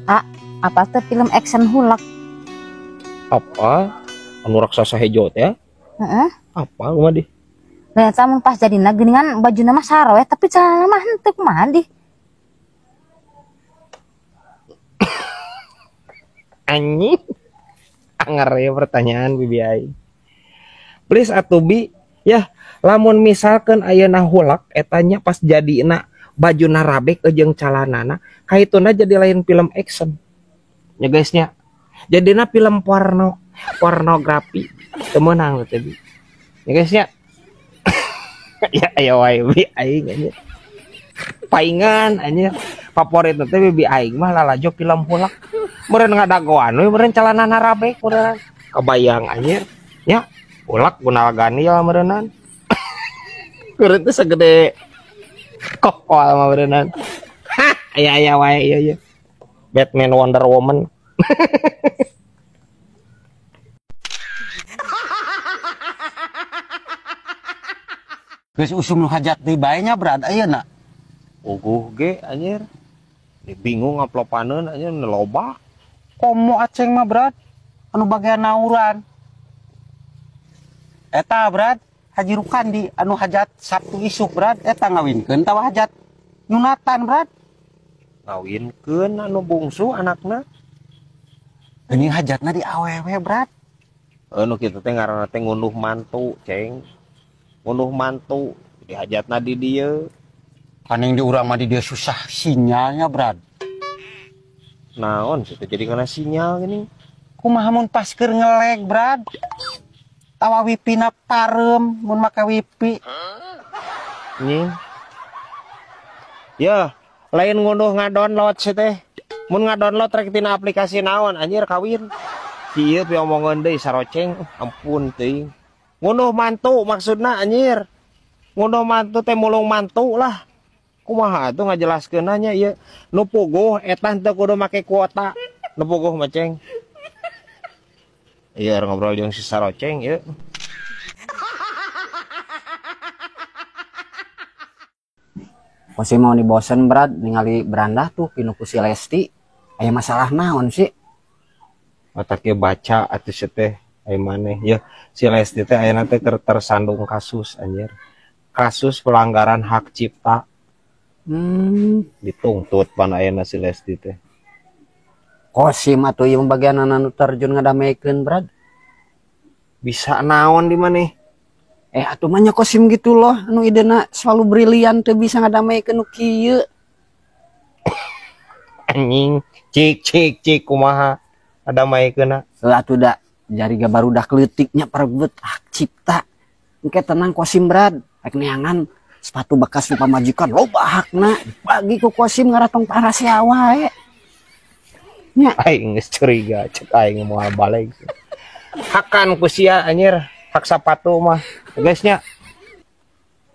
Ah, apa teh film action Hulk? Apa? Anu raksasa hejo teh? Heeh. Apa kumaha di? Nah, eta mun pas jadina geuningan bajuna mah saroe tapi celana mah henteu kumaha di? Anjing. Anger ya pertanyaan bibi aing. Please atuh bi ya lamun misalkan ayeuna Hulk etanya pas jadina bajuna rabek jeung calanana kaituna jadi lain film action. Ya guys nya. Jadina film porno, pornografi. Teu meunang teh bi. Ya guys nya. Ya aya wae bi aing anjir. Paingan anjir. Favorit teh bibi aing mah lalajo film Hulk. Meureun ngadagoan we meureun calanana rabek meureun. Kebayang anjir. Nya Hulk gunal ganil meureunnan. Meureun teh segede kokol mah meureunnan. Hah, aya aya wae ieu ieu. Batman Wonder Woman. Geus usum nu hajat deui bae nya Brad ayeuna. Uguh ge anjir. Di bingung ngaplopaneun anjir loba. Komo aceng mah Brad anu bagian nauran. Eta Brad Haji Rukandi anu hajat Sabtu isuk Brad eta ngawinkeun tawa hajat nyunatan Brad. Ngawinkeun anu bungsu anakna. Geuning hajatna di awewe Brad. Nu kitu teh ngaranna teh ngunduh mantu, Ceng. Ngunduh mantu di hajatna di dieu. Paning di urang mah di dieu susah sinyalnya Brad. Naon sih teh jadi kana sinyal gini. Kumaha mun pas keur ngeleg Brad. Tawa wifi na pareum mun make wifi. Nying. Ya, lain ngunduh ngadownload sih teh. Mun ngadownload rek tina aplikasi naon anjir kawin. Kieu piomongeun deui saroceng, ampun teuing. Ngunduh mantu maksudna anjir. Ngunduh mantu teh mulung mantu lah. Kumaha atuh ngajelaskeunna nya ieu. Nu puguh eta henteu kudu make kuota. Nu puguh mah Ceng. Iya ngobrol jeung si saroceng ieu. Kosim mau dibosen Brad ningali berandah tuh pinu ku si Lesti. Aya masalah naon sih? Otak ge baca atuh si teh aya maneh ya si Lesti teh ayeuna teh tersandung kasus anjir. Kasus pelanggaran hak cipta. Dituntut pan ayeuna si Lesti teh. Kosim atuh ieu bagian anu terjun ngadamekeun Brad. Bisa naon di maneh? Atuh mah nya Kosim gitu loh anu idena selalu brilian teu bisa ngadamekeun nu kieu. Anjing, cik cik cik kumaha ngadamekeunna? Heuh atuh da jari ga barudak leutiknya parebut hak cipta. Engke tenang Kosim Brad, rek neangan sepatu bekas nu pamajikan loba hakna bagi ku Kosim ngaratong parasea wae. Nya aing geus curiga cek aing moal balik. Hakan ku sia anjir, hak sepatu mah. Guys nya.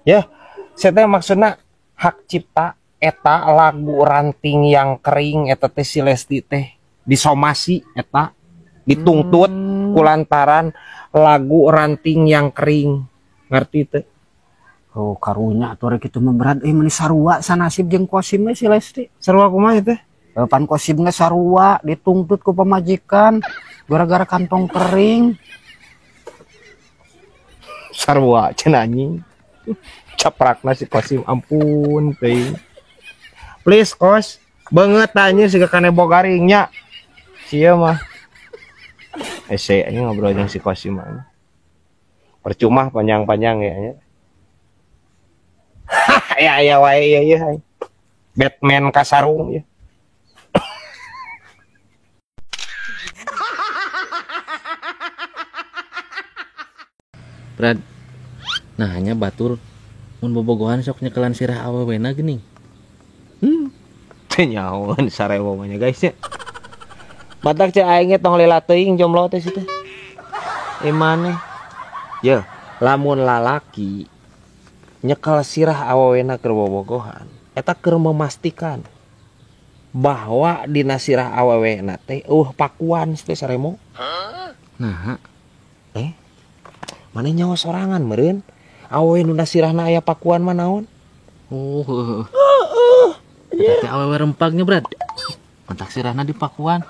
Ya, saya teh maksudna hak cipta eta lagu ranting yang kering eta teh si Lesti teh disomasi eta dituntut kulantaran lagu ranting yang kering. Ngerti teh? Oh, karunya atuh rek kitu mah Brad euy meuni sarua sanasib jeung Kosim we si Lesti. Sarua kumaha teh? Pan Kosim ge sarua dituntut ku pamajikan gara-gara kantong kering. Sarua cenah anjing. Caprakna si Kosim ampun teuing. Please Kos, beungeut anjir siga kanebo garing nya. Sia mah. Hese anjing ngobrol jeung si Kosim mah. Percuma panjang-panjang ya anjir. Ya ya wae ya ya. Batman kasarung ya. Brad, nah hanya batur mun bobogohan sok nyekelan sirah awewena geuning. Teu nyahoan sarewo mah nya guys nya. Batak cek aing ge tong lila teuing jomblo teh situ. Imane. Ye, lamun lalaki nyekel sirah awewena keur bobogohan, eta keur memastikan bahwa dina sirah awewena teh eueuh pakuan teh saremo. Nah. Maneh nyawa sorangan meureun. Awewe nu sirahna aya pakuan mah naon? Oh, heeh. Heeh. Eta teh awewe rempagnya, Brad. Kontak sirahna di pakuan.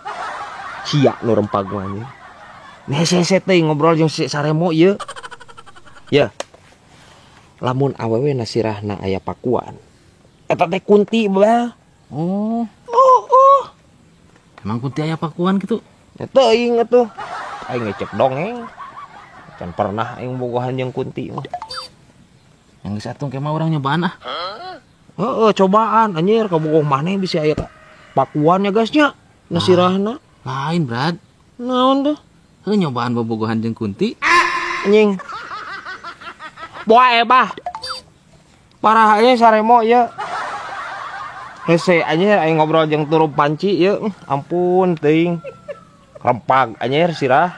Sia nu rempag mah anjing. Hese teh ngobrol jeung si Saremo ieu. Ya. Lamun awewe na sirahna aya pakuan. Eta teh kunti bah. Oh. Oh, oh. Emang kunti aya pakuan gitu? Ya teuing atuh. Aing ngecek dongeng. Can pernah aing bogohan jeung kunti mah. Yang geus atuh ke mah urang nyobaan ah. Heeh, cobaan anjir kabogoh maneh bisa aya pakuan ya guys nya. Na sirahna. Lain, Brad. Naon tuh? Heuh nyobaan bobogohan jeung kunti. Anjing. Boa ebah. Parah aja Saremo ieu. Hese anjir aing ngobrol jeung turub panci ieu. Ampun teuing. Rempag anjir sirah.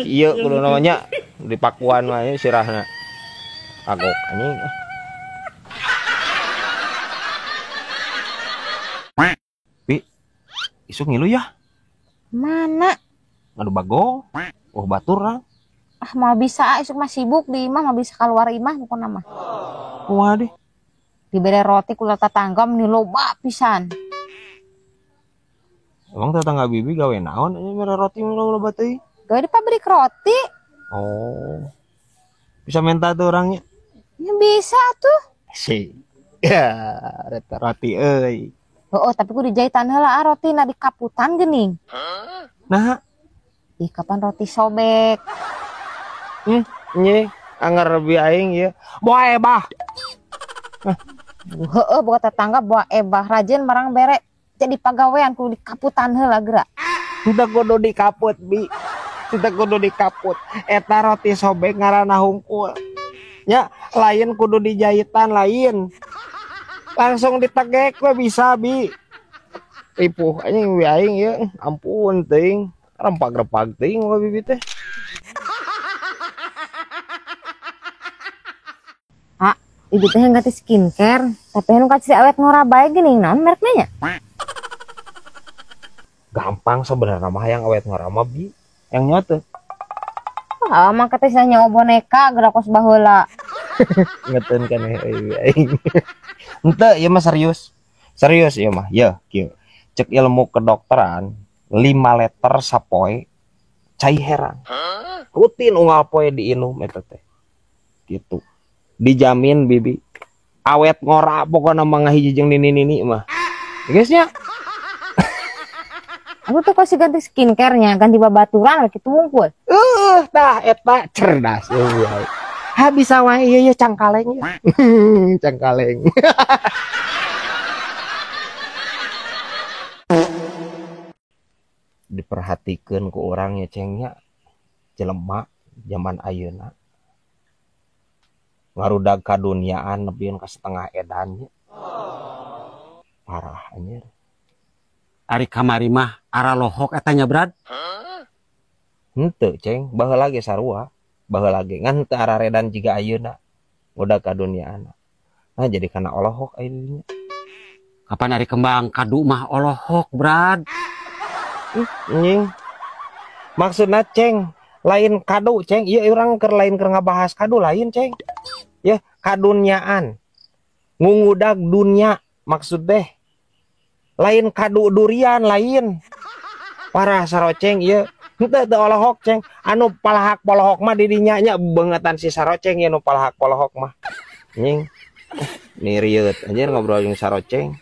Ieu kudu namanya di pakuan mah ieu sirahna. Kagok anjing. Bi, isuk ngilu ya? Mana? Ngadu bagong. Oh batur lah. Ah mau bisa isuk mah sibuk di imah, mau bisa keluar imah pokokna mah. Kumaha deh? Dibere roti ku tetangga meni loba pisan. Emang tetangga bibi gawe naon ini mere roti meni loba teuing? Gawe di pabrik roti. Oh. Bisa minta tuh orangnya? Ya bisa tuh. Si. Ya, roti euy. Oh, tapi ku dijahitan heula roti na dikaputan geuning. Nah. Ih, kapan roti sobek? Nye, anger bi aing ieu. Boa ebah. Heeh, boga tetangga boa ebah rajin marang bere jadi pagawean kudu dikaputan heula geura. Teu kudu dikaput bi. Teu kudu dikaput. Eta roti sobek ngaranna hungkul. Nya, lain kudu dijahitan lain. Langsung ditegek we bisa bi. Ripuh anjing bi aing ieu. Ampun teuing. Rempag-rempag teuing we bibi teh. Ah, ibu teh yang ganti skincare, tapi anu kasih awet ngora bae geuning naon merekna nya? Gampang sebenarnya mah yang awet ngora mah bi. Yang nyawa teh. Ah, mah kata sih nyawa boneka geura kos baheula. Ngeteun kan euy aing. Henteu ieu mah serius. Serius ieu mah. Yeuh, kieu. Cek ilmu kedokteran 5 liter sapoe cai herang. Rutin unggal poe diinum eta teh. Gitu. Dijamin bibi awet ngora pokokna mah ngahiji jeung nini-nini mah. Guys nya. Aku tuh kasih ganti skincare-nya, ganti babaturan kitu wungkul. Tah eta cerdas euy. Ha bisa wae ieu cangkaleng. Cangkaleng. Diperhatikeun ku urang nya cengnya jelema zaman ayeuna. Ngarudag kaduniaan nepikeun ka setengah edan nya. Parah anjir. Ari kamari mah ara lohok eta nya Brad. Henteu ceng, baheula ge sarua. Baheula ge ngan teu araredan jiga ayeuna. Ngudag kaduniaan. Nah jadi kana olohok ayeuna. Kapan ari kembang kadu mah olohok Brad. Anjing. Maksudna ceng, lain kadu ceng, ieu urang keur lain keur ngabahas kadu lain ceng. Ya, kadunyaan. Ngungudag dunya maksud teh. Lain kadu durian lain. Parah saroceng ieu. Henteu teu olohok ceng. Anu palahak polohok mah di dinya nya beungetan si saroceng ieu nu palahak polohok mah. Anjing. Nih rieut anjir ngobrol jeung saroceng.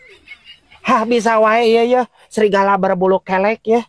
Hah bisa wae ieu ya, serigala berbulu kelek ya.